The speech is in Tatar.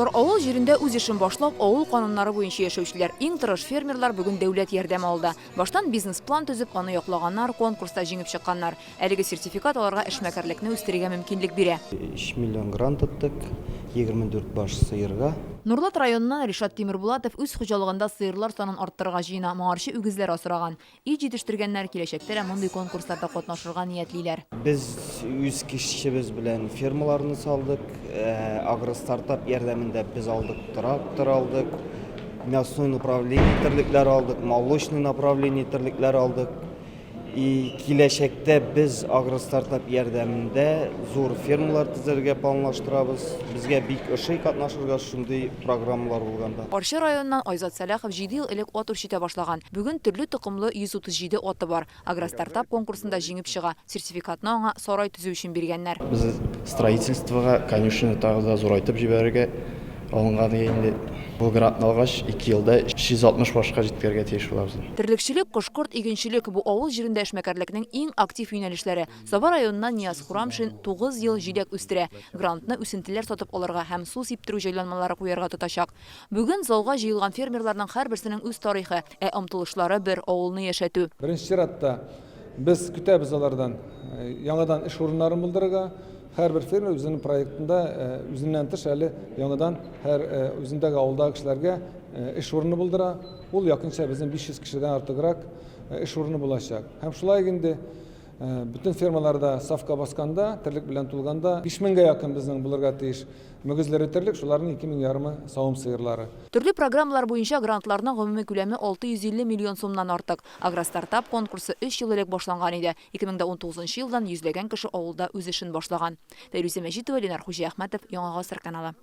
Алар авыл җирендә үз эшен башлап, авыл кануннары буенча яшәүчеләр. Иң тырыш фермерлар бүген дәүләт ярдәме алды. Баштан бизнес-план төзеп, аны яклаганнар, конкурста җиңеп чыкканнар. Әлеге сертификат аларга эшмәкәрлекне үстерергә мөмкинлек бирә. Өч миллион грант оттык, 24 баш сыерга. Нурлат районыннан Ришат Тимербулатов үз хуҗалыгында сыерлар санын арттырырга җыена, моңарчы үгезләр асраган. Ит җитештергәннәр киләчәктә дә мондый конкурсларда катнашырга ниятлиләр. Без үз кешебез белән фермаларны салдык, Агростартап ярдәмендә без алдык трактор алдык, мясной направление терлекләр алдык, молочный направление терлекләр алдык. И киләчәктә без Агростартап ярдәмендә зур фермалар төзергә планлаштырабыз. Безгә бик ошый катнашырга шундый программалар булганда. Арча районыннан Айзат Сәлахов җиде ел элек ат үрчетә башлаган. Бүген төрле токымлы 137 аты бар. Агростартап конкурсында җиңеп чыга. Сертификатны аңа сарай төзү өчен биргәннәр. Без строительствога конюшня тагы да зурайтып җибәрергә алынган иде инде. Бу грантны алгач, ике елда 360 башка җиткерергә тиеш булабыз. Терлекчелек, кош-корт, игенчелек, бу авыл җирендә эшмәкәрлекнең иң актив юнәлешләре. Саба районыннан Нияз Хурамшин тугыз ел җиләк үстерә. Грантны үсентеләр сатып алырга һәм су сиптерү җайланмалары куярга тотачак. Бүген залга җыелган фермерларның һәрберсенең үз тарихы, ә омтылышлары бер, авылны яшәтү. Беренче чиратта, без көтәбез алардан яңадан эш урыннарын булдырырга. Һәрбер фермер үзенең проектында үзеннән тыш әле яңадан һәр үзендәге авылдагы кешеләргә эш урыны булдыра. Ул якынча безнең 500 кешедән артыграк эш урыны булачак. Һәм шулай ук инде бөтен фермаларда сафка басканда, терлек белән тулганда 5000 гә якын безнең булырга тиеш мөгезле эре терлек, шуларның 2000 ярымы савым сыерлары. Төрле программалар буенча грантларның гомуми күләме 650 миллион сумнан артык. Агростартап конкурсы өч ел элек башланган иде. 2019 елдан йөзләгән кеше авылда үз эшен башлаган. Фәйрүзә Мәҗитова, Ленар Хуҗиәхмәтов, Яңа Гасыр каналы.